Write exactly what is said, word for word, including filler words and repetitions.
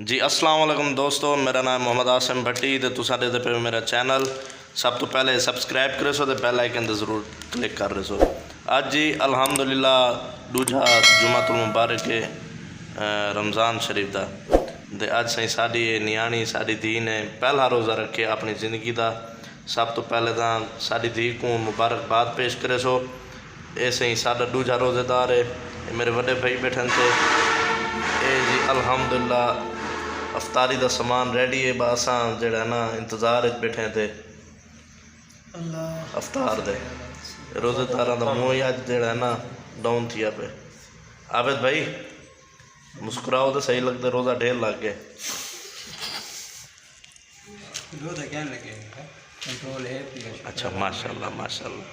جی السلام علیکم دوستو، میرا نام ہے محمد عاصم بھٹی تے تساں ݙیہدے پئے ہو میرا چینل۔ سب توں پہلے سبسکرائب کریسو تے بیل آئیکن تے ضرور کلک کر ریسو۔ اڄ جی الحمدللہ ݙوجھا جمعۃ المبارک ہے، اے، رمضان شریف دا۔ تے اڄ سائیں ساݙی اے نیاݨی، ساݙی دھی نے پہلا روزہ رکھے اپݨی زندگی دا۔ سب توں پہلے تاں ساݙی دھی کوں مبارکباد پیش کریسو۔ اے سئیں ساݙا ݙوجھا روزے دار ہے۔ اے میرے وݙے بھائی ٻیٹھن تے۔ اے جی الحمدللہ افطاری دا سامان ریڈی ہے، بس اساں جیڑھا ہے نا انتظار اچ ٻیٹھے تے اللہ افطار دے۔ روزے داراں دا منہ ہی اڄ جیڑھا ہے نا ڈاؤن تھیا پئے۔ عابد بھائی مسکراؤ تے صحیح لڳدے، روزہ ڈھیر لڳ ڳئے۔ روزہ کہن لگے کنٹرول ہے پیا۔ اچھا، ماشاءاللہ، ماشاءاللہ۔